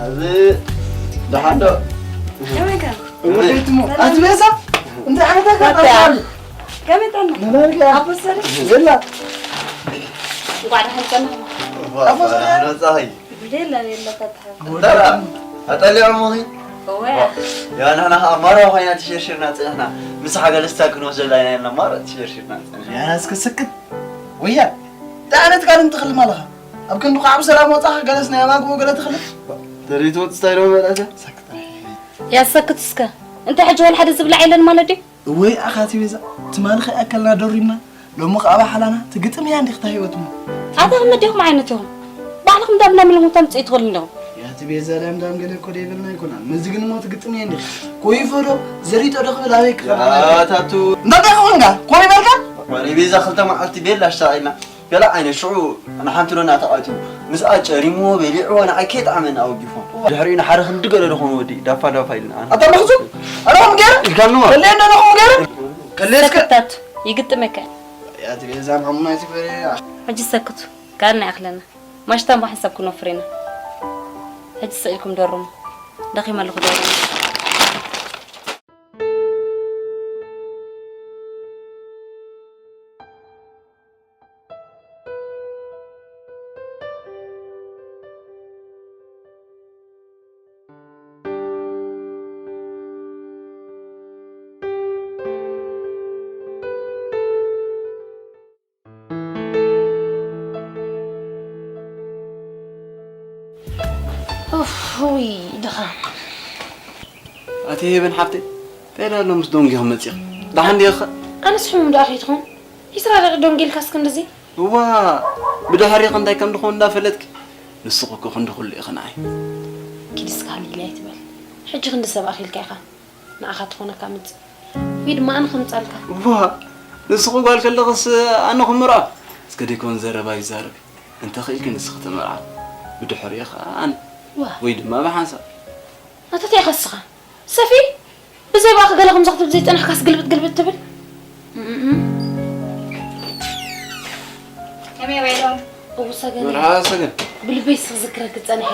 እዚ ደሓን ዶ? ከመይ ከ? ወደትሞ ኣትበዛ እንታይ ዓይነት ኣጋጣሚ ከመይ ጠና? ነባርካ ኣቦ ሰሪ ዘላ እንኳዕ ደሓን ጸና። ኣቦ ሰሪ። ሌላ ሌላ ፈትሓ። ተራ ኣጠሊዖም ሞኺ እወ ያ ንሕና ከዓ ማራ ኮይና ተሸርሽርና ፅንሕና ምስ ሓገለስታ ክንወስደላ ኢና ኢልና ማራ ተሸርሽርና ፅንሕና ያስከ ስክት ወያ እንታይ ዓይነት ቃል እንትኽልም ኣለኻ ኣብ ክንዲ ከዓ ብሰላም ወፃኻ ገለስ ናይ ኣባግቦ ገለ ትኽልም ተሪት ወፅስታ ኢሎም መላእተ ሰክት ያሰክት እስከ እንተ ሕጂ ወላ ሓደ ዝብላዕ የለን ማለት ድዩ? እወይ ኣኻቲ ቤዛ ትማሊ ከይኣከልና ደሪምና ሎሚ ከኣ ባሓላና ትግጥም እያ እንዲኽታ ህይወት እሞ ኣታ መዲኹም ዓይነት ኢኹም ባዕልኹም ዳብና ምልኹም ተምፅኡ ትኽእሉ ኣለኹም ያቲ ቤዛ ዳም ዳም ገለ እኮ ደይበልና ኣይኮናን መዚ ግን እሞ ትግጥም እያ እንዲኽ ኮይፎ ዶ ዘሪጦ ዶ ክብል ኣበይ ክኸዳ ታቱ እንታይ ዳኸ ኮንካ ኮነ በልካ ዋሪ ቤዛ ክልተ መዓልቲ ቤላ ኣሽታቒልና ገለ ዓይነት ሽዑ ንሓንቲ ዶ እናተኣትዩ ምስኣ ጨሪምዎ በሊዕዎ ንዓይ ከይጠዓመኒ ኣወጊፎም ድሕሪኡ ንሓደ ክንዲ ገለ ዝኾኑ ወዲ ዳፋ ዳፋ ኢልና ኣታ መኽዙም ኣላኹም ገይረ ኢልካኒ ከለየ እንደለኹም ገይረ ከለየስከ ሰክታት ይግጥመካ ያቲ ቤዛ ማሙና ይትበረ ሕጂ ሰክቱ ካልና ይኣኽለና ማሽታን ባሕን ሰብ ክንወፍር ኢና ሕጂ ስቕ ኢልኩም ደርሙ ደኺመ ኣለኹ ደርሙ ኡፍ ውይ ድኻም ኣቲ ሄበን ሓፍተይ እንታይ ዳሎ ምስ ዶንጊኹም መፂኹም ደሓን ዲኻ ኣነስ ሕሙም ደኣ ከይትኾን ዒስራ ደቂ ዶንጊልካስ ክንድዚ እዋ ብድሕሪኺ እንታይ ከም ድኾን እንዳፈለጥኪ ንስኺ እኮ ክንዲ ኩሉ ኢኺ ንዓይ ኪድስካ ሃልይለይ ኣይትበል ሕጂ ክንዲ ሰብ ኣኺልካ ኢኻ ንኣኻ ትኾነካ ምጽእ ወይ ድማ ኣነ ከምጻልካ ዋ ንስኺ ጓል ከለኽስ ኣነ ክምርዖ እስከ ደይኮን ዘረባ ይዛረብ እንተኽኢልኪ ንስኺ ተመርዓ ብድሕሪኡ ኸዓ ኣነ ዋ ወይ ድማ ብሓንሳብ ኣታ እንታይ ኢኻ ንስኻ ሰፊ ብዘይ ብኣኺ ገለ ከምዚ ክትብል ዘይጸናሕካስ ግልብጥ ግልብጥ ትብል ከመይ ውዒሎም? እው ሰገነ መርሓባ ሰገን ብልበይ ስኽዝክረኪ ጸኒሐ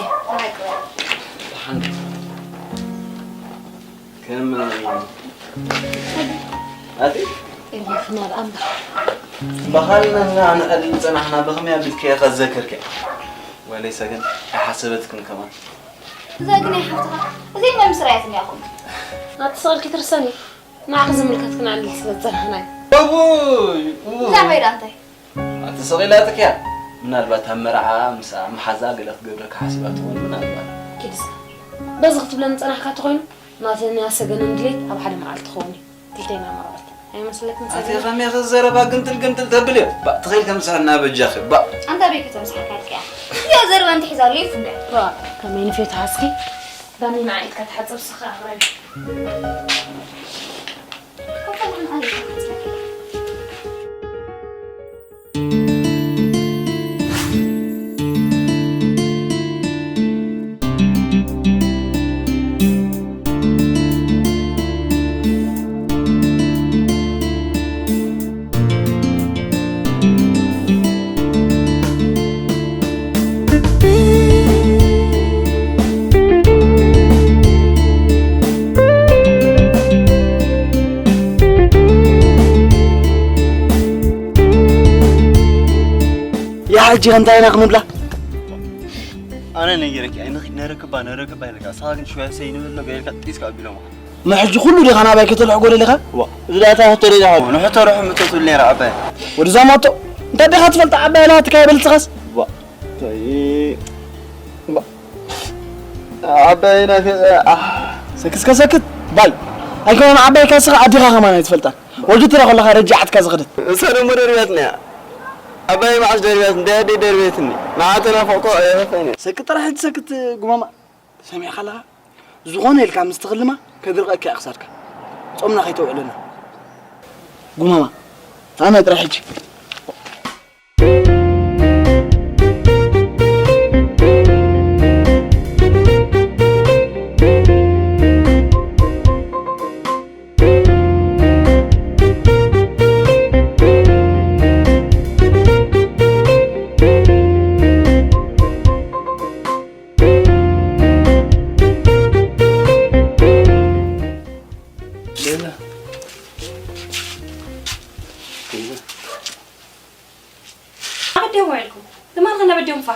ደሓን ከም ኣቲ ይኹና ደኣ እምበር ባህልና ንዕል ዝጸናሕና ብኸመይ ኣቢልኪ ከዘክርኪ ወለይ ሰገን ኣይሓሰበትክን ከማን እዛ ግን ኣይሓፍትኻ እዚኣ ናይ ምስ ርኣያትኒ ኢኹም ኣቲ ስቕልኪ ትርሰኒ ንዓኺ ዝምልከት ክንዓልል ስለ ዝጸናሕና እዩ እውይ ብዛዕባ ኢዳ እንታይ ኣቲ ስቕ ኢላትኪ እያ ምናልባት ኣብ መርዓ ምስ መሓዛ ገለ ክትገብረካ ሓሲባ ትኸውን ምናልባት ኪድሳ በዚ ክትብለኒ ጸናሕካ ተኾይኑ ናተን ኣሰገነን ድሌት ኣብ ሓደ መዓልቲ ክኸውን እዩ ክልቴና መርዖት ኣይመስለክን ኣቲ ሰገነ ከመይ ክዘረባ ግምጥል ግምጥል ተብል እዩ ባእ ትኽእል ከምስሕና በጃኺ ባእ ኣንታ ቤት ከተምስሓካ ልክያ እዚኣ ዘረባ እንተ ሒዛሉ ይፍንደ ዋ ከመይ ንፌቱ ሓስኪ ዳኒ ንዓ ኢድካ ትሓጽብ ስኻ ኣኽረቢ ያ ሕጂ እንታይ ኢና ክንብላ ኣነ ነጊረኪ ኣይንኺድ ነረክባ ነረክባ ኢለካ ንስኻ ግን ሽወያ ሰይ ንብሎ ገይርካ ጢስካ ኣቢሎማ ንሕጂ ኩሉ ዲኻ ናባይ ከተልሕጎ ደሊኻ ዋ እዚ ዳታ ሕቶ ደሊኻ ንሕቶ ርሑ ምቶ ትብል ነይራ ዓባይ ወዲ ዛማቶ እንታይ ዲኻ ትፈልጥ ዓባይ ኢላ ትካየ በልጽኻስ ዓባይ ናፊቐ ሰክት እስከ ሰክት ባይ ኣይኮነን ዓባይ ካስኻ ኣዲኻ ከማን ኣይትፈልጣን ወዲ ትረ ከለኻ ረጃዓትካ ዝኽደት እሳ ደሞ ደርብያትና እያ ዓባይ መዓስ ደርብያት እንታይ ኣደይ ደርብየትኒ ንዓ ተናፈቕቶ ኣየኸፈይነ ሰክት ጥራሕ ሕጂ ሰክት ጉማማ ሰሚዕኻ ኣለኻ ዝኾነ ኢልካ ምስ ትኽልማ ከድርቐካ እያ ክሳድካ ጾምና ከይተውዕለና ጉማማ ኣነ ጥራሕ ሕጂ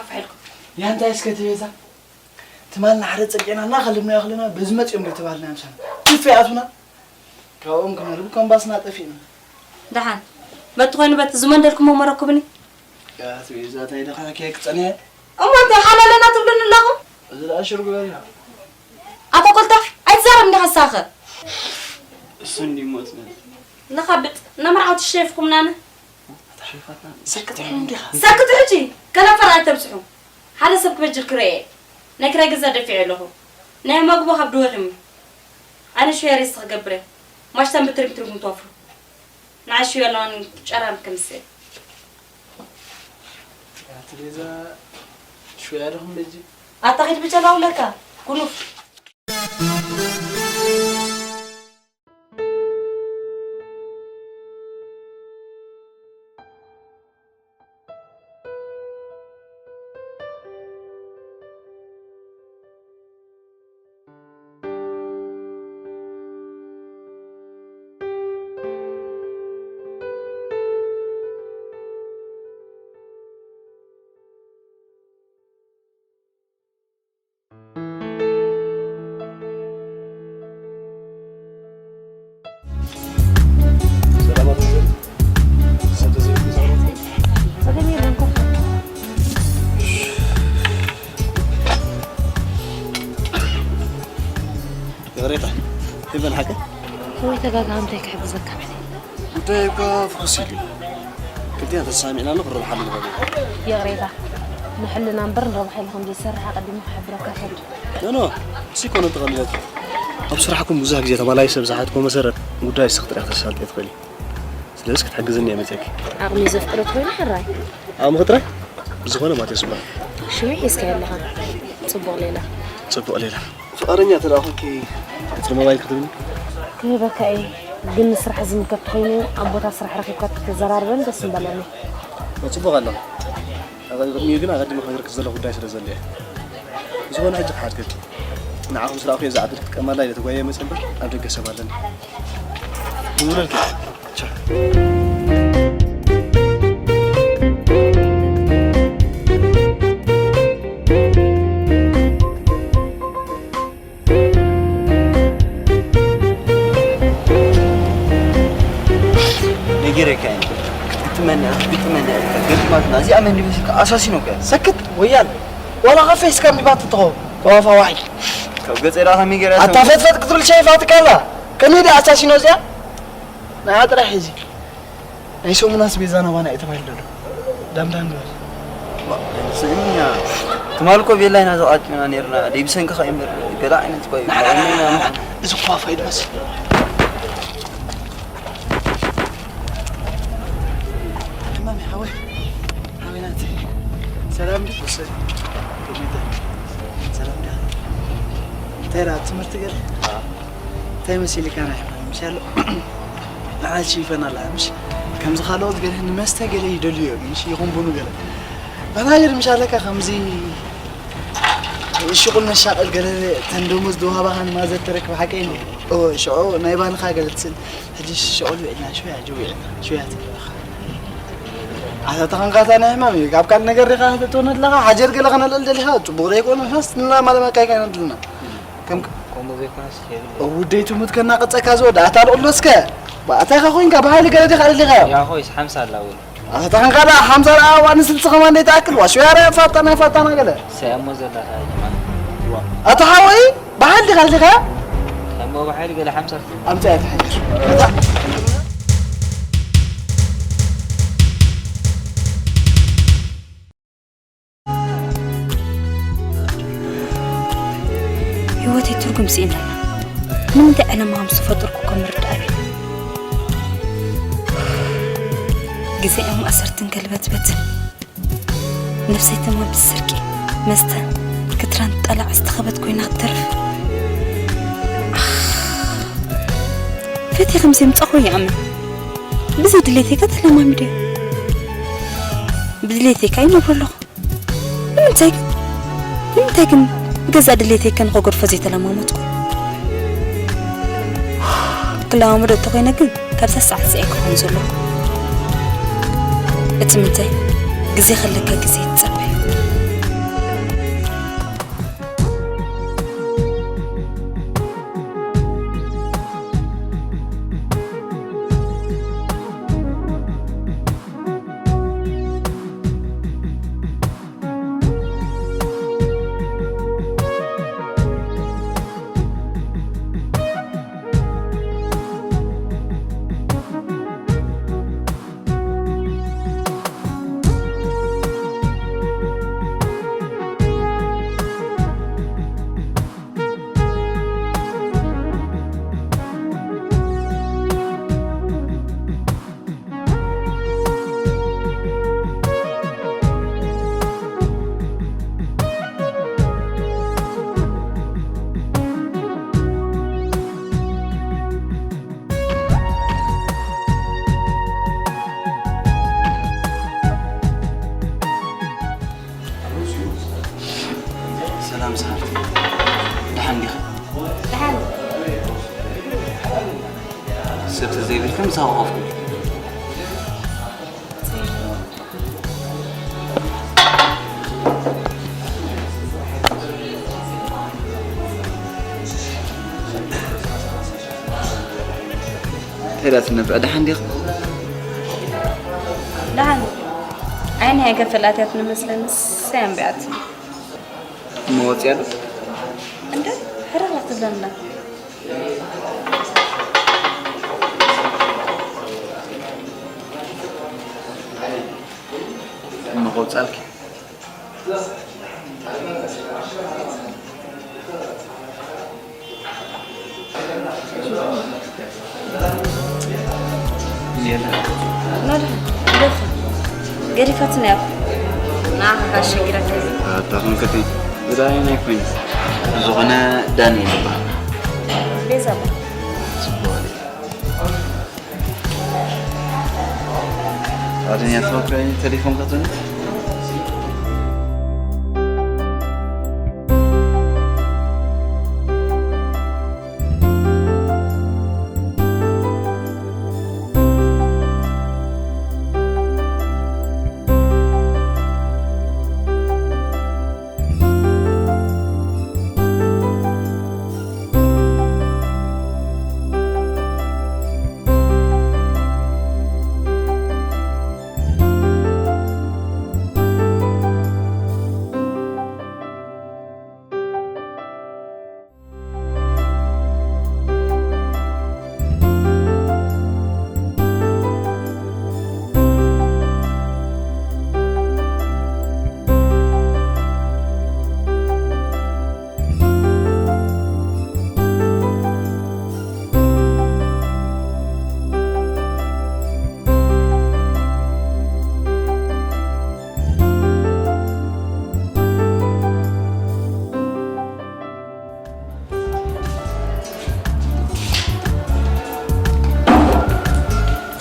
ፋይልኩም። ያንታ እስከ ትቤዛ ትማልና ሓደ ጸቂና እና ከልምና ያኽልና በዚ መጽኦም ዶ ተባልና ምሳና ትፍ ያቱና ካብኦም ክነርብ ከም ባስና ጠፊእና። ደሓን በቲ ኮይኑ በቲ ዝመንደልኩሞ መረኩብኒ። ያ ትቤዛ ታይ ደኻ ኬክ ጸኒያ። እሞ እንታይ ሓላለና ትብሉኒ ኣለኹም? እዚ ደኣ ሽር ግበር ኢና። ኣቶ ኮልታ ኣይትዛረብ እንዲኻ ሳኸ። እሱ እንዲ ሞት ነን። ለኻብጥ ነመርዓውቲ ሸፍኩም ናነ። ኣታ ሸፋትና ሰክት ሕም እንዲኻ። ሰክት ሕጂ ከነፈር ኣይተብዝሑ። ሓደ ሰብ ክበጅር ክረኤ ናይ ክራይ ገዛ ደፊዐ ኣለኹ። ናይ መግቦ ካብ ድወኽም ኣነ ሽያሬስ ትኽገብረ ማሽታን ብትሪም ትሪም ትወፍሩ። ንዓይ ሽዮ ኣለዋን ጨራም ከምስል። ኣቲ ቤዛ ሽያ ደኹም በጂ። ኣታ ኺድ ብጨላው ለካ ኩኑፍ። ይቕሬታ፣ ሄቨን ሓቂ? ወይ ተጋግኻ እንታይ ክሕግዘካ? ጉዳይ እኮ ፍኹስ ኢሉ እዩ። ክልቲና ተሰማሚዕናሉ ክንረብሓሉ ንኽእል ኢና። ይቕሬታ፣ ንሕልና እምበር ንረብሓ ኢለ ከም ዘይሰርሕ ኣቐዲሙ ክሕብረካ ከብድ። ኖ፣ ኖ፣ ንሱ ኣይኮነን ተቐቢለኪ። ኣብ ስራሕኩም ብዙሕ ግዜ ተማላዩ ሰብ ዝሓትኮ መሰረት ጉዳይ ንስኺ ጥራሕ ተሳልጥዮ ትኽእሊ። ስለዚ ክትሕግዝኒ እየ መፅየኪ። ዓቕሚ ዘፍቅዶ ተኮይኑ ሕራይ። ዓቕሚ ጥራይ? ብዝኾነ ማቴዎስ ይበሃል። ሽመይ ሒዝካዮ ኣለኻ። ጽቡቕ ሌላ። ጽቡቕ ሌላ። ፍቓደኛ ተደኣ ኾንኪ ቁጽሪ ሞባይል ክትብኒ? ክህበካ እየ፣ ግን ንስራሕ ዝምልከት ተኾይኑ ኣብ ቦታ ስራሕ ረኺብካ ተዘራርበን ደስ ምበለኒ። ጽቡቕ ኣሎ። ኣብ ቅድሚኡ ግን ኣቐዲመ ክነግረኪ ዘሎ ጉዳይ ስለ ዘሎ እየ። ብዝኾነ ሕጂ ክሓድገኪ። ንዓኹም ስራእኹ እየ ዝዓድል ክትቀማላ ኢለ ተጓየ መጽ እምበር ኣብ ደገ ሰብ ኣለኒ። ይውረድ። ቻው። ነጊረካ እየ። ክትግጥመኒ እያ፣ ክትግጥመኒ እያ። ገጢማትና። እዚኣ መን ይመስልካ? ኣሳሲኖካ እያ። ሰክት ወያል። ዋላ ካፌ እስካ ሚባት ትኾ። ዋፋ ዋይ። ካብ ገጸ ዳኻ ሚገር ኣታ ፈትፈት ክትብል ሸይፋትካ ኣላ። ከመይ ድኣ ኣሳሲኖ እዚኣ? ንዓ ጥራሕ ሕዚ። ናይ ሰሙን ኣስቤዛ ናባና እዩ ተባሂሉ ዘሎ። ዳምዳም ግበር። ስእኛ ትማል እኮ ቤላ ኢና ዘቃጭና ነርና። ደይ ብሰንኪ ከ እምበር ገለ ዓይነት እኮ እዩ። እዚ እኮ ኣፋ እዩ ዝመስል። ሕማም ሓወይ። ሓወይ ናተይ። ሰላም ድዩ? ሰላም ድዩ? እንታይ ደኣ ትምህርቲ ገለ? እንታይ መሲልካ ናይ ሕማም ምሽ ኣሎ? ንዓል ሽፈን ኣላ ምሽ? ከምዚ ካልኦት ገለ ንመስተ ገለ ይደልዩ እዮም ምሽ? ይኹን ቡኑ ገለ። ባናጀር ምሽ ኣለካ ከምዚ ሽቁል መሻቀል ገለ ተን ደሞዝ ዝወሃባኻን ማዘር ተረክብ ሓቀይ እንዲ? ኦ፣ ሽዑ ናይ ባንኻ ገለ ትስል። ሕጂ ሽቁል ውዒልና፣ ሽውያ ሕጂ ውዒልና፣ ሽውያ ትብለኻ። ኣታ ተኸንካታ ናይ ሕማም እዩ። ካብ ካልእ ነገር ዲኻ ትትውነ ኣለኻ? ሓጀር ገለ ከነልዕል ደሊኻ? ጽቡቕ ዘይኮነ፣ ፈስ ንና ማለመካይ ከነድልና። ከም ከምኡ ዘይኮነስ የብለይ። ውደይ ትሙት ከናቕጸካ ዝወዳ፣ ኣታ ልቕሎ እስከ። ባእታኻ ኮይንካ ብሓይሊ ገለ ዲኻ ደሊኻዮ? ያኾይስ ሓምሳ ኣላ እውን። ኣታ ተኸንካ ደኣ ሓምሳ ደኣ ዋኒ ስልሲ ከማን ደይ ትኣክል? ዋ፣ ሽውያ ርያ ፋጣና፣ ፋጣና ገለ። ሰያሞ ዘላ ሳይ ድማ። ኣታ ሓወይ፣ ብሓይሊ ዲኻ ደሊኻዮ? ሰያሞ ብሓይሊ ገለ ሓምሳ ኣምጻ እያ ትሓይር። ህይወተይ ትርጉም ስኢና። ንምንታይ ዕለማ ከም ዝተፈጠርኩ እኮ ምርዳእ ኣብኒ። ግዜ እዮም ኣሰርትን ገልበትበትን። ነፍሰይ ተማ ብስርቂ መስተ ክትራን ጠላዕ ዝተኸበት ኮይና ክትተርፍ። ኣኽ፣ ፈትየ ከም ዘምጻኹ ይኣምን። ብዘይ ድሌተይ ከ ተለማሚደ። ብድሌተይ ከ ይነብር ኣለኹ። ንምንታይ ግን? ንምንታይ ግን ብገዛእ ድሌተይ ከ ንኸገድፎ ዘይተለማመድኩ? ክለማመዶ እንተኾይነ ግን ካብዛ ሰዓት እዚኣ ክኾን ዘለኹ። እቲ ምንታይ ግዜ ከለካ ግዜ ትጸበ። ሰላም ሰሓብቲ፣ ደሓን ዲኺ? ደሓን። ስልኪ ዘይብልኪ ምሳኹ ኮፍ ኩኒ። እንታይ ደኣ ትነብዕ፣ ደሓን ዲኺ? ደሓን። ዓይነይ ኣይከፈላትያት ንመስለኒ፣ ንሳ እያ ኣንቢዓትኒ። እሞ ወፂኣ ዶ? እንደ ሕርር ትብለና። እሞ ከውፃልኪ። የለ። ናድኻ፣ ገዲፋትና እያ። ንዓኻ ከኣ ኣሸጊራትካ። ኣታ ክንከቲ፣ ብዳይ ናይ ኮይኑ። ዝኾነ ዳንኤል ይበሃል። ቤዛ እባ። ጽቡቕ። ኣደኛ ተወካይ ቴሌፎን ከቶኒ።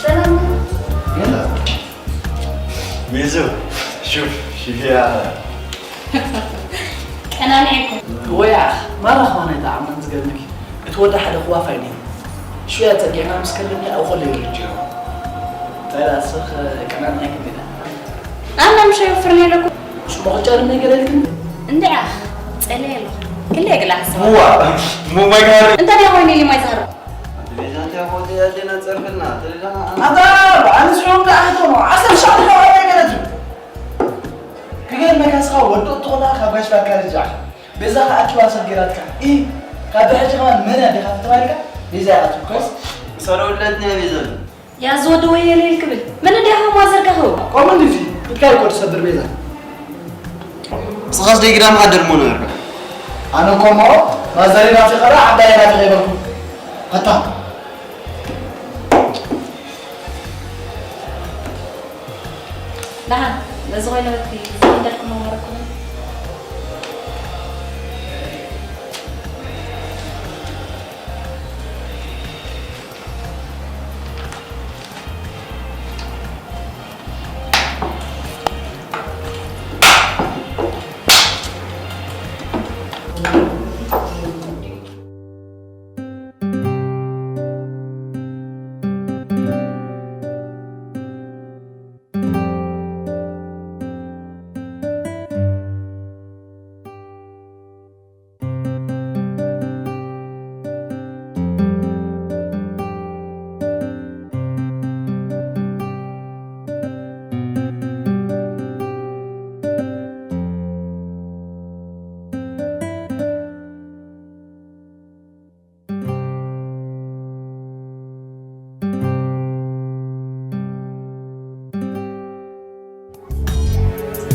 ሰላም። يلا. ميزو، شوف، شوف يا ቀናኒዕኩም። ወያ፣ ማራ ኾነ ጣዕመን ዝገርምኪ። እቲ ወዲ ሓደ ክዋፋይ ነይሩ። ሽያ ጸጊዕና ምስ ከለና ኣብ ኾለ ይርጅዮ። ታዲያ ስኽ ቀናኒዕኩም ኢና። ኣና ምሽ ይወፍር ነይረኩ። ሽሞ ክጫር ነገር የልክን? እንድያ፣ ጸለ የለኹ። ክለ ግላ ሓሳብ። ሙዋ፣ ሙማ ጋር። እንተ ደኣ ኮይኑ ኢሊ ማይ ዝሃሮ። ቤዛ እንታይ ኾዚ ያለና ጸርፍና፣ ተለና ኣንታ፣ ኣንስ ዮም ደኣ ኣቶ፣ ዓሰርተ ሻዕ ደቂቃ ገለት። ክገርመካ እስኻ ወዲ እትኾና ካብ ጋሽ ባካ ልጅ ኢኻ። ቤዛ ከኣ ኣኪባ ሰብ ገይራትካ። ኢ፣ ካብ ብሕጂ ከማን መን እያ ዲኻ ተባሂልካ? ቤዛ ኢኻ ትብኮስ። ምሳሌ ወለድና ቤዛ። ያ ዝወዲ ወየለይል ክብል። መን እንዲያ ከም ማዘር ከኸው? ቆም እንዲ እዚ። ብትካይ ኮድ ሰብር ቤዛ። ንስኻስ ደይ ግዳም ሃደር ሞ ነበርካ? ኣነ እኮ እሞ ማዘሬ ናፊቐራ ዓባየ ናፊቐ ይበልኩ። ኣታ። ደሓን፣ ነዚ ኮይነ በቲ ዝኽንደልኩም መማረኩም።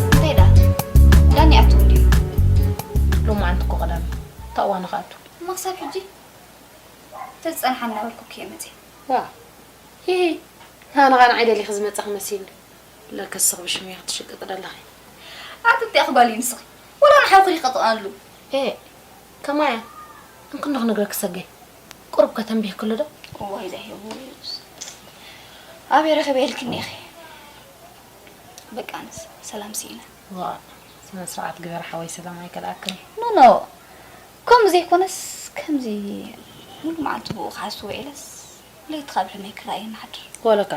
እንታይ ደኣ? ዳኒ ኣትውል እዩ። ሎማዓንቲ እኮ ቀዳም። እንታይ እዋኑ ከኣቱ? እሞ ክሳብ ሕጂ? ተዝጸንሓ እናበልኩ እኮ እየ መጺአ። ዋ። ሂሂ። ሃና ኸኣ ንዓይ ደሊኺ ዝመጻኺ መሲሉ። ለከስ ስኽቢ ሽም እያ ክትሽቅጥ ደለኺ። ኣትጥያኺ ጓል እዩ ንስኺ። ወላ ንሓውኺ ይቐጥቐሉ። ኤ፣ ከማያ። እንክንዶ ክነግረኪ ሰገይ። ቁሩብ ከተንቢህ ክሎ ዶ? እዋይ፣ ዛይ፣ እዋይ። ኣበይ ረኺበ ኢልክኒ ኢኺ? በቃ፣ ኣነስ ሰላም ስኢነ። ዋ፣ ስነ ስርዓት ግበር ሓወይ፣ ሰላም ኣይከልኣክን። ኖ ኖ፣ ከምኡ ዘይኮነስ ከምዚ ሙሉ መዓልቲ ብኡ ክሓስብ ውዒለስ ለይቲ ካብ ሕልመይ ክረኣየኒ ሓድር። ወለካ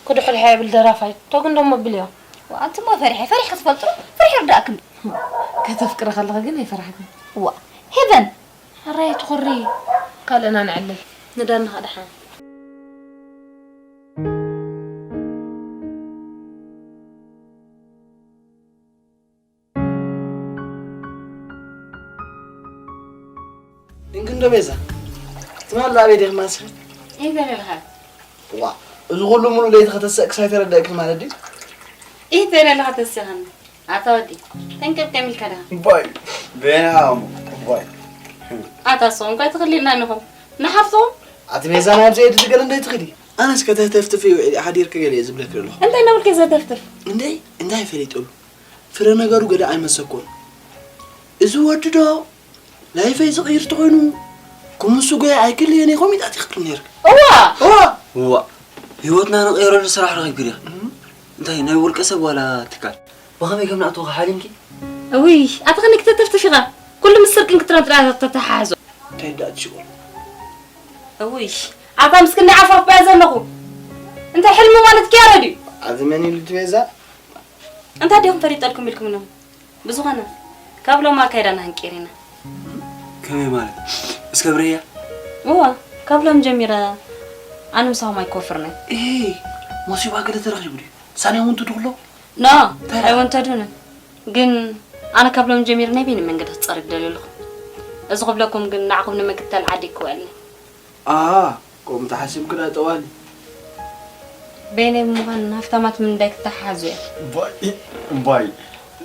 ክድሕድሖ የብል ደራፋይ፣ ተጉንዶ መብልዮ። ዋእ፣ ኣንቲ እሞ ፈሪሐ፣ ፈሪሕኪ ትፈልጢ ዶ? ፈሪሐ ይርድኣክን። ከተፍቅሪ ከለኺ ግን ኣይፈራሕክን። ዋእ ሄቨን፣ ሕራይ ትኹሪ። ካልእና ንዕልል። ንዳንኻ ደሓን። እንክንዶ ቤዛ፣ ትማሊ ኣበይ ዲኺ ማስኺ? እንታይ ኣለኻ? ዋ፣ እዚ ኩሉ ሙሉእ ለይቲ ከተሰእ ክሳይ ተረዳእክን ማለት ድዩ? እንታይ ኣለኻ ተሰኻኒ? ኣታ ወዲ፣ ተንቀብቀብ ኢልካ ዲኻ? እምባይ፣ በይና እሞ፣ እምባይ። ኣታ ንስኹም ከ ትኽሊ ኢልና ንኹም ንሓፍትኹም? ኣቲ ቤዛ ናብዚ ኤድዲ ገለ እንታይ ትኽዲ? ኣነስ ከተህተፍትፍ እዩ ውዒለ ሓዲርኪ ገለ እየ ዝብለኪ ዘለኹ። እንታይ እናበልኪ ዘተፍትፍ? እንዴ እንታይ ፈሊጠሉ? ፍረ ነገሩ ገለ ኣይመሰኮን። እዚ ወዲ ዶ ላይፈይ ዝቕይር ተኾይኑ ክምሱ ጎይ ኣይክልየን ኢኹም ይጣት ይኽእል ነይር። እዋ እዋ እዋ ህይወትና ንቐይረሉ ስራሕ ረኺብኪ ዲኺ? እንታይ ናይ ውልቀ ሰብ ዋላ ትካል? ብኸመይ ከም ንኣትወኺ ሓሊምኪ? እውይ ኣቲ ኸኒ ክተተፍትሽ ኢኻ። ኩሉ ምስ ስርቅን ክትረን ጥራይ ተተሓሓዞ። እንታይ ደኣ ትሽወል? እውይ ኣታ ምስክና ዓፋፍ ባያ ዘለኹ። እንታይ ሕልሚ ማለት ክያረ ድዩ? ኣዚ መን ኢሉ ትቤዛ? እንታይ ዲኹም ፈሊጠልኩም ኢልኩም ነው? ብዝኾነ ካብ ሎም ኣካይዳና ክንቅይር ኢና። ከመይ ማለት? እስከ ብርህያ። እዋ ካብ ሎም ጀሚረ ኣነ ምሳኹም ኣይኮፍርነይ። እሂ ሞሲባ ገለ ተረኺቡ ድዩ? ሳንያ እውን ትድኽሎ? ኖ ኣይወንተዱንን። ግን ኣነ ካብ ሎም ጀሚረ ናይ በይነ መንገዲ ክጸርግ ደልየ ኣለኹ። እዚ ክብለኩም ግን ንዓኹም ንምክታል ዓዲ ክውዕል። ኣሃ ከምኡ ተሓሲብክን ኣጠዋሊ። በይነይ ብምዃን ሃፍታማት ምንዳይ ክተሓሓዙ እዮም። እምባይ እምባይ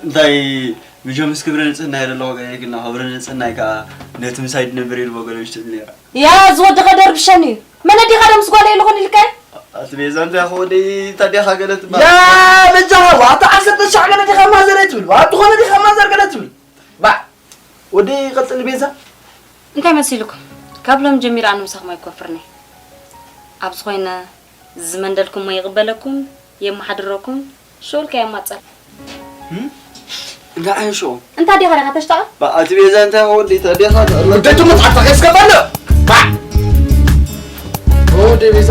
እንታይ ምጀምስ ክብረ ንጽህና የለ ኣለኹ ገለ ግን ክብረ ንጽህና ከዓ ነቲ ምሳይ ድነብር ኢልዎ ገለ ውሽጢ ነራ። ያ እዚ ወዲ ከደርብሸኒ እዩ። መን ኣዲኻ ዶ ምስ ጓለይ ኣለኹን ኢልካይ? ኣቲ ቤዛ እንታይ ከወደይ ታዲያኻ ገለ ትባ ያ በጃኻ ዋታ ዓሰርተ ሻዕ ገለ ዲኻ ማዘር ትብል ዋቱ ኾነ ዲኻ ማዘር ገለ ትብል። ባዕ ወዲ ቀጽል ቤዛ። እንታይ መሲልኩም? ካብ ሎም ጀሚሩ ኣነ ምሳኹም ኣይኮፍርኒ። ኣብዚ ኮይነ ዝመንደልኩሞ ይቕበለኩም፣ የመሓድረኩም፣ ሽውልካ የማጸል። እንዳ ዓይን ሽዑ እንታ ዲኻ ዲኻ ተሽጣ? ባዕ ኣቲ ቤዛ እንታይ ኸወዲ ተዲኻ ተእላ ደቱ መጻታ ከስከፈለ። ባዕ ወዲ ቤዛ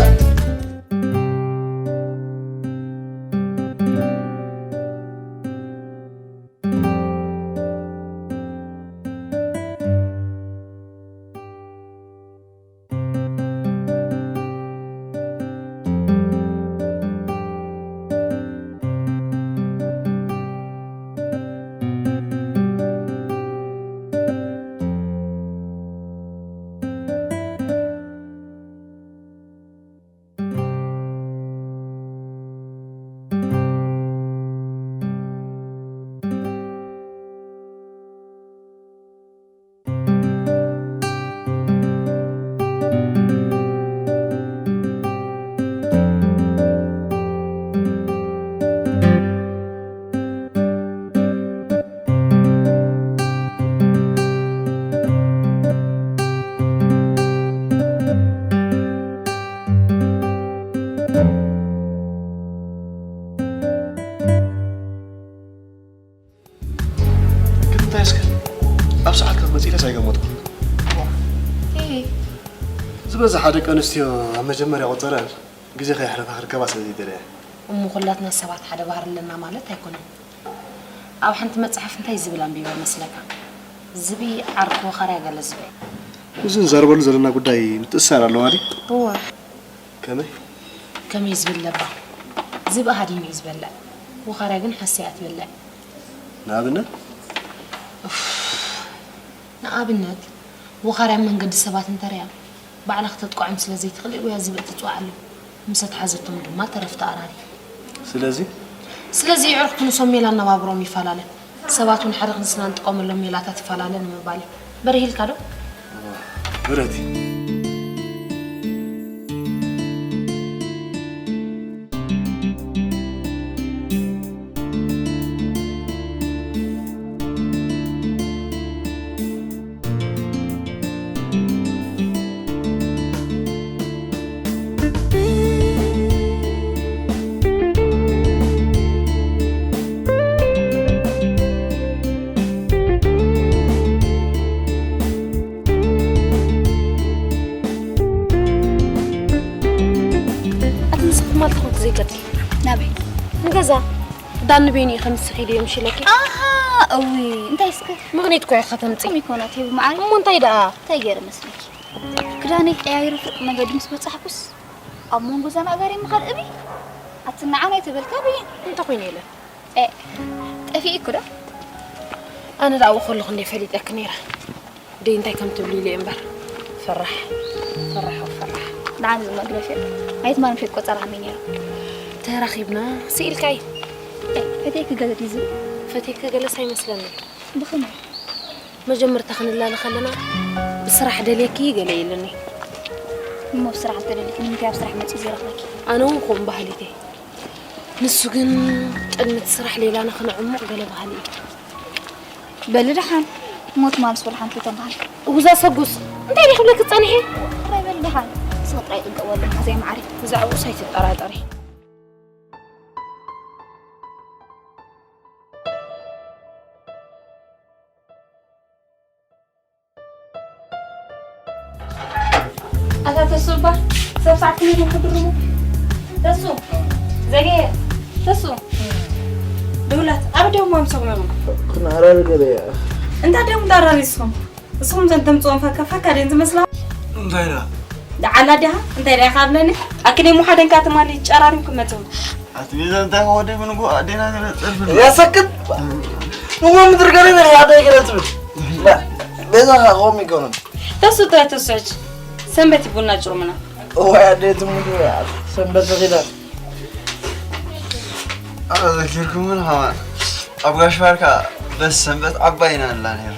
ግን እንታይ እስከ ኣብ ሰዓት ክትመጽኢለስ ኣይገመትኩን። ዝበዝሓ ደቂ ኣንስትዮ ኣብ መጀመርያ ቆጸረን ግዜ ከየሕለፋ ክርከባ ስለ ዘይደለያ። እሞ ኩላትና ሰባት ሓደ ባህሪ ኣለና ማለት ኣይኮነን። ኣብ ሓንቲ መጽሓፍ እንታይ ዝብል ኣንቢበ መስለካ? ዝብኢ ዓርኩ ወኻርያ ገለ ዝብል። እዚ ንዛረበሉ ዘለና ጉዳይ ምትእስሳር ኣለዋ ድዩ? እወ። ከመይ? ከመይ ዝብል ለባ? ዝብኢ ሃዲሙ እዩ ዝበልዕ፣ ወኻርያ ግን ሓሰያ ትበልዕ። ንኣብነት? ንኣብነት፣ ወኻርያ መንገዲ ሰባት እንተሪኣ፣ ባዕላ ክተጥቅዖም ስለ ዘይትኽእል እያ ዝብኢ ትጽውዓሎም። ምስ ኣትሓዘቶም ድማ ተረፍ ተኣራሪ። ስለዚ? ስለዚ የዕሩኽቲ ንሶም ሜላ ኣነባብርኦም ይፈላለ። ሰባት እውን ሓደ ክንስና እንጥቀመሎም ሜላታት ይፈላለ ንምባል እዩ። በሪህ ኢልካ ዶ? ብረቲ። እዛ ዳኒ ቤኒ ከምስኺ ድዮም ሽለኪ? ኣሃ፣ እዊ፣ እንታይ እስከ? ምኽኒት እኮ ኢኻ ተምጽኢ። ከመይ ኮና ትህቢ መዓረይ? እሞ እንታይ ደኣ? እንታይ ገይረ መስለኪ? ክዳነይ ቀያይሩ ፍርቂ መገዲ ምስ በጻሕኩስ፣ ኣብ መንጎ እዛ ማእጋር የምኻል እቢ፣ ኣቲ ንዓና ኣይተበልካ ብይ። እንታይ ኮይነ ኢለ? ኤ፣ ጠፊእኩ ዶ? ኣነ ደኣ ኣብኡ ከለኹ እንዴ ፈሊጠኪ ነይረ። ደይ እንታይ ከም ትብሊ ኢለ እምበር። ፈራሕ፣ ፈራሕ፣ ፈራሕ። ንዓን ዝመግረፊ። ኣይትማን ፌት ቆጸራ ከመይ ነይሩ? ተራኺብና፣ ስኢልካይ። ኤ፣ ፈትየኪ ገለ ድዩ ዝብል? ፈትየኪ ገለስ ኣይመስለኒ። ብኸመይ? መጀመርታ ክንላለ ከለና፣ ብስራሕ ደልየኪ ገለ ኢሉኒ። እሞ ብስራሕ እንተደልየኪ፣ ንምንታይ ኣብ ስራሕ መጺኡ ዘይረኽበኪ? ኣነ እውን ከምኡ በሃሊት እየ። ንሱ ግን ቅድሚ እቲ ስራሕ ሌላና ክነዕሙቕ ገለ በሃሊ እዩ። በሊ ደሓን፣ ሞት ማልስ ወላ ሓንቲ ተምሃል። እውዛ ሰጉስ፣ እንታይ ደይ ክብለኪ ጸኒሐ? ጥራይ በሊ ደሓን፣ ንስኺ ጥራይ ጥንቀቕ በሉ፣ ሓዘይ መዓሪ። ብዛዕባኡስ ኣይትጠራጠሪ። ኣታ ተሱ እባ፣ ሰብ ሰዓት ክንደይ ክድርቡ? ተሱ፣ ዘገየ፣ ተሱ። ድውላት፣ ኣብ ደም ማምሶም እዮም። ክናራሪ ገለ እያ። እንታ ደም ዳራሪስኹም? ንስኹም ዘን ተምጽኦም ፈካ ፈካ ደን ዝመስላ? እንታይ ደኣ? ደዓላ ዲኻ? እንታይ ደኣ ካብለኒ? ኣክኔ ሙሓደን ካትማሊ ጨራሪም ክመጽእ። ኣቲ ቤዛ እንታይ ወደ ምን ጎ ኣዴና ገለ ጸርፍ። ያ ሰክት። ንጎ ምድር ገለ ገለ ያደ ገለ ትብል። ላ፣ ቤዛ ኸም ይኮነን። ተሱ ጥራይ ተስዕች። ሰንበት ይቡና ጭሩምና። እዋይ ኣዴ ትሙት ሰንበት ኺዳን። ኣዘኪርኩምን ኸማን ኣብ ጋሽ ባርካ በስ ሰንበት ዓባይና ኣላ ነይራ።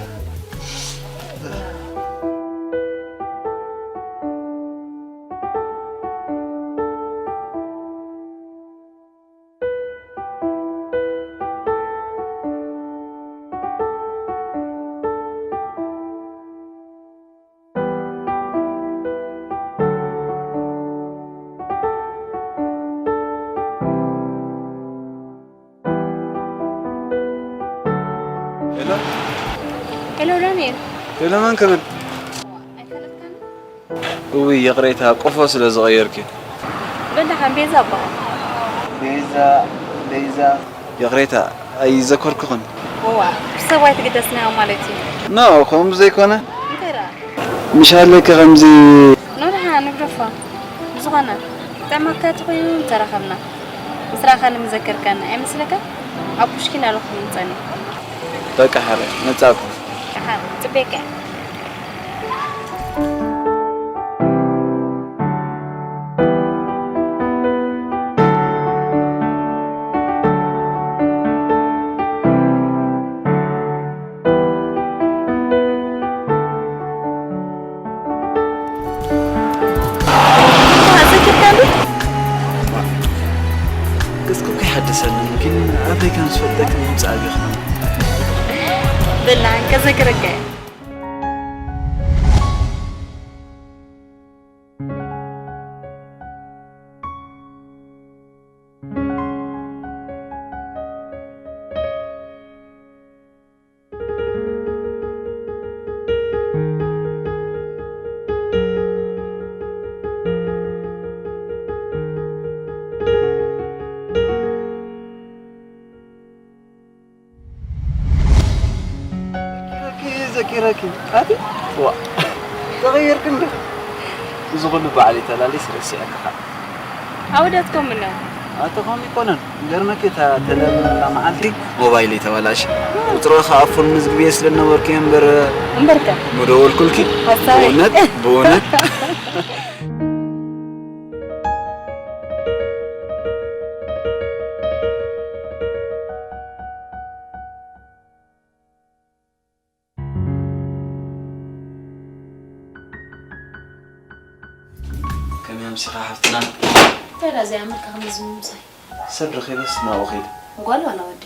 ሄሎ። ሄሎ ዳንኤል። ሄሎ ማን ክብል? ኣይፈለጥካኒ? እውይ ይቕሬታ፣ ቆፎ ስለ ዝቐየርኪ። በል ደሓን ቤዛ እበሃል። ቤዛ፣ ቤዛ። ይቕሬታ፣ ኣይዘከርኩኽን። እዋ፣ ብሰብ ኣይትግደስና ማለት እዩ። ኖ፣ ከምኡ ዘይኮነ። እንታይ ደኣ? ምሽ ኣለኪ ከምዚ። ኖ ደሓን ንግደፎ። ብዝኾነ፣ ጥዕመካ ተኾይኑ ምተራኸብና። ምስራኻ ንምዘከርካና ኣይመስለካ? ኣብ ኩሽኪና ኣለኹ ምጸኒ። በቃ ሓረ፣ መጻእኩ። ደሓን፣ ጽቤካ። ዘክርካ እንዴ? ገጽኩም ከይሓደሰኒ ግን ኣበይ ከም ዝፈልጠክ ምምጻእ ኣብይኹም። ብላን ከዘክረካ እየ። ዘኪረኪ፣ ዘኪረኪ። ኣቲ? ዋ። ተቐየርክ እንዶ? እዚ ኩሉ በዓል ተላሊስ ረሲዐካ። ኣወዳትኩም ምነው? ኣቲ ከምኡ ይኮነን። ገርመኪ እታ ተለብላ መዓልቲ ሞባይል ተበላሽ። ቁፅሪ ከኣ ፎን መዝግቤ ስለ ነበርኩ እየ እምበር እምበርከ? ምደወልኩልኪ። ሓሳበይ። ብእውነት፣ ብእውነት። ከመይ ኣምሲኻ ሓፍትና? እንታይ ደኣ ዘይኣመልካ ከመይ ዝብል ምሳይ? ሰብ ረኺበስ ናብኡ ከይደ። ጓል ዋላ ወዲ?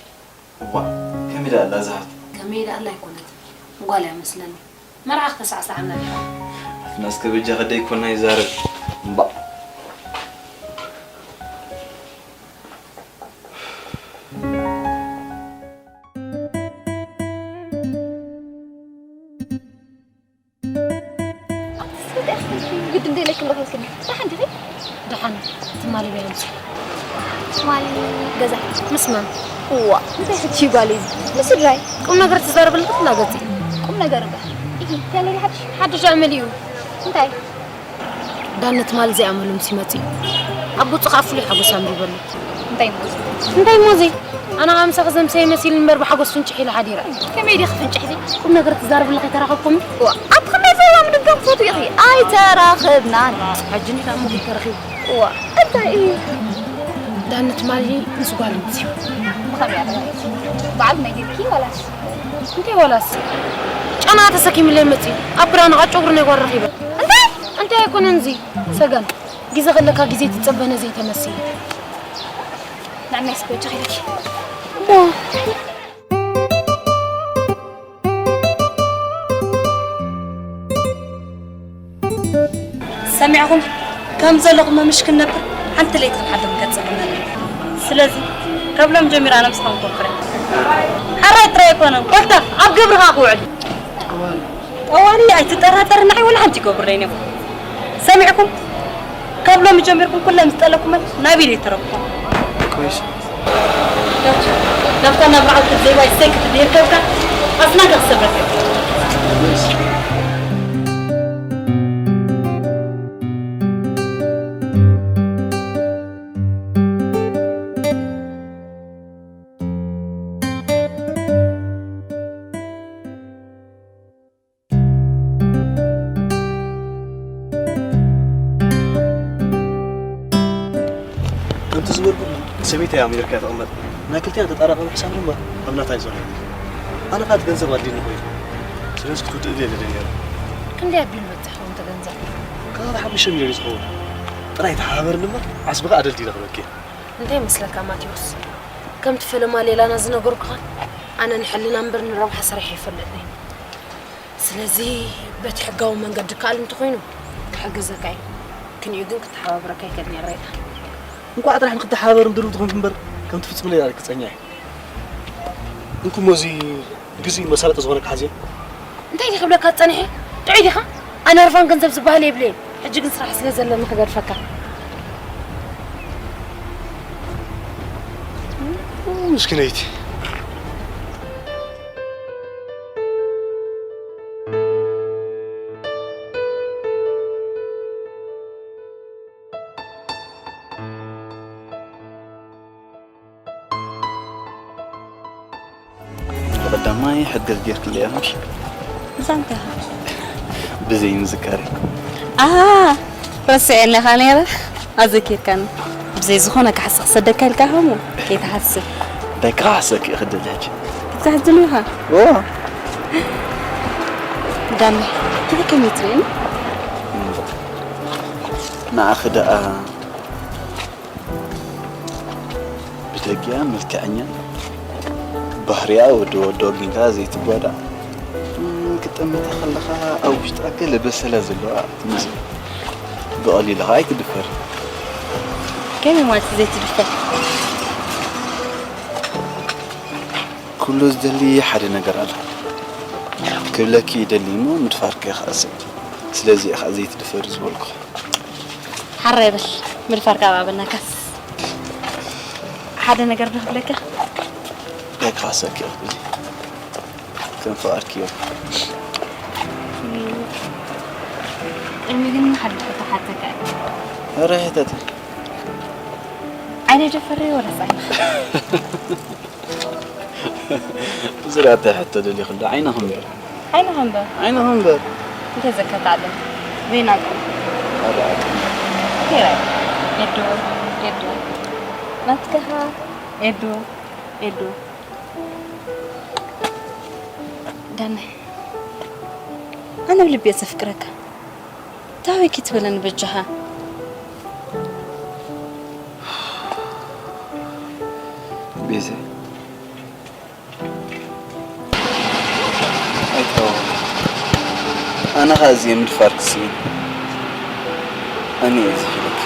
እዋእ፣ ከመይ ደኣ ኣላ እዛ ሓፍቲ? ከመይ ደኣ ኣላ ኣይኮነትን። ጓል እያ መስለኒ። መርዓ ክተሳዕስዓና ዲኻ? ሓፍትና እስከ በጃኺ ደይኮና ይዛረብ። እምባእ። ግድ እንደ ኢለኪ ምረኸብክኒ። ደሓን ዲኺ? ደሓን፣ ትማሊ በይ ኣምፅእ። ትማሊ ገዛ። ምስ መን? እዋ፣ እንታይ ፍቺ ጓል እዚ? ምስ ስድራይ። ቁም ነገር ትዛረብ ኣለካ ትናገጽ። ቁም ነገር እምበር። ኢሂ፣ እንታይ ነይሩ ሓድሽ? ሓድሽ ኣመል እዩ። እንታይ? ዳነ ትማሊ ዘይኣመሉ ምስ ይመጽእ እዩ። ኣብ ገጹ ከኣ ፍሉይ ሓጎስ ኣንቢበሉ። እንታይ እሞ እዚ? እንታይ እሞ እዚ? ኣነ ከኣ ምሳኺ ዘምሰየ መሲሉ እምበር ብሓጎስ ፍንጭሕ ኢለ ሓዲረ። ከመይ ዲኺ ፍንጭሕ ኢኺ? ቁም ነገር ትዛረብላ ከይተራኸብኩም? እዋ፣ ኣቲ ከመይ ዘላ ምድጋም ትፈትዊ ኢኺ? ኣይተራኸብናን። ሕጂ እንዲና እሞ ተረኺቡ። እዋ፣ እንታይ እዩ? ዳኒ ትማሊ ምስ ጓል መጺኡ። ብኸመይ ኣበላዒ? በዓል ናይ ዲብኪ ዋላስ? እንታይ ዋላስ? ጨና ተሰኪምለይ መጺኡ። ኣብ ብራኑ ቃ ጨጉሪ ናይ ጓል ረኺበ። እንታይ? እንታይ ኣይኮነን እዚ? ሰገን፣ ግዜ ከለካ ግዜ ትጸበነ ዘይተመስል። ንዓይ ስኮ ቸኺለኪ። እሞ ሰሚዕኹም ከም ዘለኹም ምሽ ክንነብር ሓንቲ ለይቲ ክንሓድር ንገጽ ኣለና። ስለዚ ካብ ሎም ጀሚራ ነብስኻ ንኮርኩረ። ሓራይ ጥራይ ኣይኮነን፣ ኮልታ ኣብ ግብርኻ ክውዕል። ጠዋሊ ኣይትጠራጠር፣ ንዓይ ወላ ሓንቲ ይገብረለይ ነይሩ። ሰሚዕኩም? ካብ ሎሚ ጀሚርኩም ኩለን ዝጠለብኩመን ናብ ኢደይ ተረክቦም። ኮይስ። ዳብታ ናብ ረዓልቲ ዘይባይ ሰይ ክትድይርከብካ ኣስናንካ ክሰብረካ። ከምቲ ዝበልኩ ሰበይተይ ኣሜሪካ እያ ትቕመጥ። ናይ ክልቲኣና ተጣራቐበ ሕሳብ ድማ ኣብ ናታ እዩ ዘሎ። ኣነ ኸኣ እቲ ገንዘብ ኣድልየኒ ኮይኑ። ስለዚ ክትውድእለይ እየ ደልየ ነይረ። ክንደይ ኣቢሉ በጺሕኩም እቲ ገንዘብ? ከባቢ ሓሙሽተ ሚልዮን እዩ ዝኸውን። ጥራይ ተሓባበርኒ እምበር ዓስቢ ኸኣ ኣደልዲለ ክህበኪ እየ። እንታይ ይመስለካ ማቴዎስ? ከምቲ ፈለማ ሌላና ዝነገርኩኻ፣ ኣነ ንሕልና እምበር ንረብሓ ሰሪሐ ኣይፈልጥን እየ። ስለዚ በቲ ሕጋዊ መንገዲ ከኣል እንተኾይኑ ክሕግዘካ እየ። ክንዩ ግን ክተሓባብረካ ኣይክእልን እየ ሬታ። እንቋዕ ጥራሕ ንክተሓባበርኒ ድሉው ተኾንኩ እምበር ከም ትፍጽምለይ ርግጸኛ እየ። እንኩሞ እዚ ግዝኢ መሳለጢ ዝኾነካ ሓዝዮ። እንታይ ድየ ክብለካ ዝጸኒሐ? ጥዑይ ዲኻ? ኣነ ህርፋን ገንዘብ ዝበሃል የብለይን። ሕጂ ግን ስራሕ ስለ ዘለኒ ክገድፈካ። ምስኪነይቲ። ብቐዳማይ ሕድገት ጌርክለይ ኢኻ ምሽ? ብዛንታ ኢኻ። ብዘይ ምዝካረይ። ኣሃ፣ ረሲዐኒኻ ነይረ። ኣዘኪርካኒ። ብዘይ ዝኾነ ካሕሳ ክሰደካ ኢልካ ኢኻ እሞ፣ ከይትሓስብ። እንታይ ክኸሕሰኪ እየ ክደሊ ሕጂ? ክትሕዝን ኢኻ? ኦ! ዳኒ፣ እንታይ ከመይ ትርእየኒ? ንዓኺ ደኣ ብደጊኣ መልክዐኛ፣ ባህሪኣ ወዲ ወዶ ጊንካ ዘይትጓዳእ፣ እም፣ ክትጠምታ ከለኻ ኣብ ውሽጣ ገለ በሰላ ዘለዋ ትመስል። ብቐሊሉ ኸኣ ኣይትድፈር። ከመይ ማለት ዘይትድፈር? ኩሉ ዝደሊ ሓደ ነገር ኣሎ። ክብለኪ ይደሊ እሞ ምድፋርኪ ይኸእሰ። ስለዚ ኢኻ ዘይትድፈሪ ዝበልኩ። ሓራይ በል፣ ምድፋር ካብ ኣበናካስ። ሓደ ነገር ዶ ክብለካ? እንታይ ክኻሰኪ እኽብሊ? ከም ፍቓድኪ እዮም። ቅድሚ ግን ሓደ ሕቶ ሓተካ እየ። ኧረ ሕተት። ዓይነይ ዶ ፈርዮ ወላስ ዓይንኻ? ብዙርያተ ሕቶ ደሊኹ እንዶ ዓይንኺ እምበር። ዓይንኻ እምበር? ዓይንኺ እምበር። እንተ ዘከታለ ዘይናቁ። ኣራቂ። ኬራይ። ኤዶ፣ ኤዶ። ናትከኻ ኤዶ፣ ኤዶ። ዳነ፣ ኣነ ብልቢ እየ ዘፍቅረካ። ታበይ ክትበለኒ በጃኻ? ቤዛ፣ ኣይተው። ኣነ ኸኣ እዚኦም ምድፋር ክስኢን። ኣነ እየ ዝኽለኪ።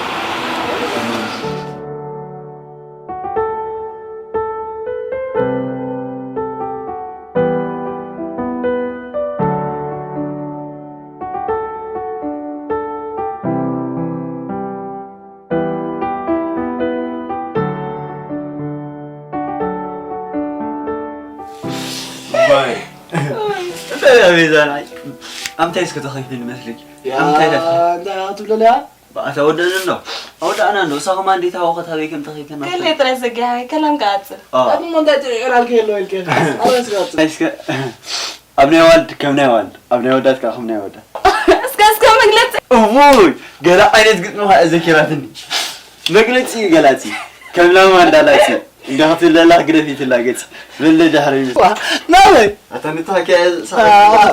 እንታይ እያ ቤዛ ንዓይ? ኣምታይ እስከ ተኸይፍኒ መስለኪ? ኣምታይ ደፍኒ? እንታይ ክትብለለያ? ኣታ ወደን እንዶ ኣወዳእና እንዶ እሳ ከማ እንዴት ኣወኸት ኣበይ ከም ተኸይፍና? ከለ ጥራይ ዘጊሃ ከላም ከኣጽር። ኣብ ሞ እንታይ ጥዕራልከ የሎ ኢልከ? ኣበይ ስጋጽ? እስከ ኣብ ናይ ዋልድ ከም ናይ ዋልድ ኣብ ናይ ወዳት ከኣ ከም ናይ ወዳት። እስከ እስከ መግለጺ። እውይ ገለ ዓይነት ግጥሚ ከኣ ዘኪራትኒ። መግለጺ እዩ ገላጺ። ከም ላማ እንዳላጺ እንደ ክትብለላ ግደፊትላ ገጽ። በለ ዳሕሪ ናበይ? ኣታ ንታ ከ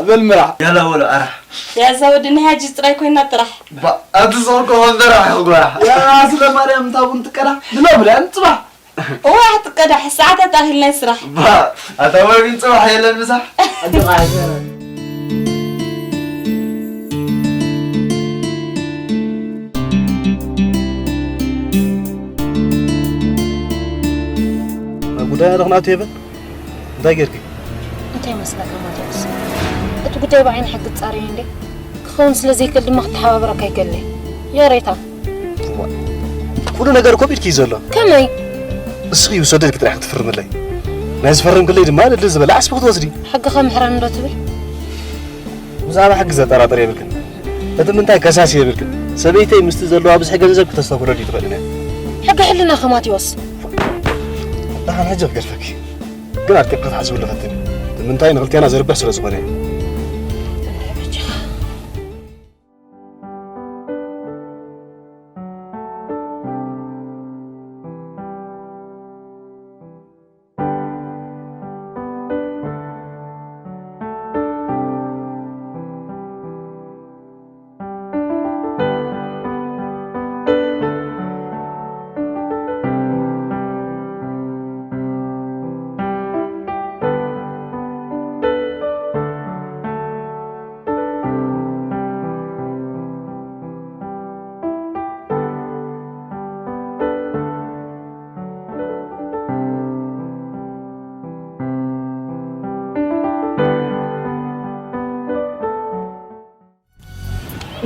በል ምራሕ። ያላ ወሎ ኣራሕ። ያዛ ወዲ ናይ ሓጂ ጥራይ ኮይና ጥራሕ። ኣቲ ሰው ከሆን ደራሕ ይጓራሕ። ያ ስለ ማርያም ታቡን ትቀራሕ ብሎ ብለን ጽባሕ። እዋ ትቀዳሕ ሰዓታት ኣኺል ናይ ስራሕ። ኣታ ወርግን ጽባሕ የለን ምሳሕ። ጉዳይ ኣለኽናቱ የበል እንታይ ጌርኪ? እንታይ መስለካ ማቴዎስ? እቲ ጉዳይ ብዓይኒ ሕጊ ጻረየ እንዴ? ክኸውን ስለ ዘይክእል ድማ ክተሓባበረካ ይገለ። የሬታ። እዋ፣ ኩሉ ነገር እኮ ቢድኪ እዩ ዘሎ። ከመይ? እስኺ ይውሰደልኪ ጥራሕ ክትፍርምለይ። ናይ ዝፈርምክለይ ድማ ልል ዝበለ ዓስቢ ክትወስዲ። ሕጊ ከምሕረን እንዶ ትብል? ብዛዕባ ሕጊ ዘጠራጥር የብልክን። እቲ ምንታይ ከሳሲ የብልክን። ሰበይተይ ምስቲ ዘለዋ ብዝሒ ገንዘብ ክተስተብህለሉ ይትኽእልን እያ። ሕጊ ሕልናኸ ማቴዎስ? ደሓን ሕጂ ክገድፈኪ። ግን ኣርቂቕካ ክትሓስብሉ ፈትኒ። እቲ ምንታይ ንኽልቴና ዘርብሕ ስለ ዝኾነ እዩ።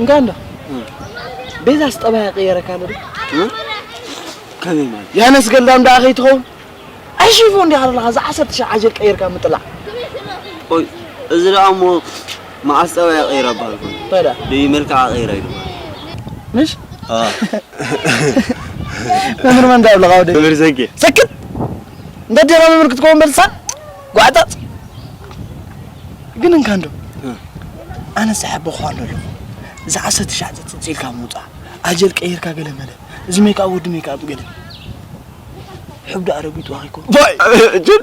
እንጋንዳ ቤዛስ ጠባያ ቀየረካ ኣሎ ዶ? ከመይ ማለት? ያነስ ገልዳም ደኣ ከይትኸውን። ኣሽፎ እንዲኻ ዘለኻ፣ እዛ ዓሰርተ ሺሕ ዓጀል ቀይርካ ምጥላዕ። ቆይ፣ እዚ ደኣ እሞ መዓስ ጠባያ ቀይራ በሃልኩ? እንታይ ደኣ? ደይ መልክዓ ቀይራ እዩ ማለት። ምሽ? ኣዎ። መምህር መን ደኣ ብለኻ ወደይ? መምህር ዘጌ። ሰክት! እንደ ዴራ መምህር ክትከውን በልሳን? ጓዕጣጥ! ግን እንካ እንዶ? ኣነ ዝሓበኹ ኣሎ ኣለኹ። እዛ ዓሰርተ ሺሕ ዓፀፅ ኢልካ ምውፃእ። ኣጀል ቀይርካ ገለ መለ። እዚ ሜክኣፕ ወዲ ሜክኣፕ ገለ። ሕብዱ ኣረጉ ይጥዋኺ እኮ። ባይ፣ እጅን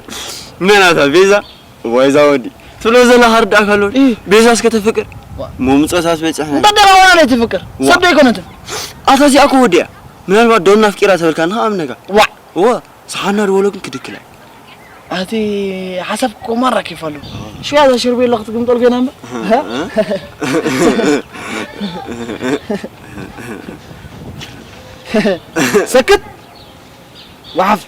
መናታ ቤዛ፣ ዋይዛ ወዲ። ትብሎ ዘለኻ ርዳእካ ኣሎ። እ። ቤዛ እስከ ተፍቅር። ዋ። ሞ ምጾታት በጽሕና። እንተ ደራዋና ላይ ትፍቅር። ዋ። ሰብ ዶ ኣይኮነትን? ኣታ እዚኣ እኮ ወዲያ። ምናልባት ዶና ኣፍቂራ ተበልካ ንኻ ኣምነካ። ዋ። ዋ። ሰሓና ድበሎ ግን ክድክል ኣይ። ኣቲ ሓሳብ ኮማራ ኬፍ ኣሎ። ሽያ እዛ ሽርቤሎ ክትግምጠል ገና እምበር። እ? እ? ሰክት! ወሓፍ!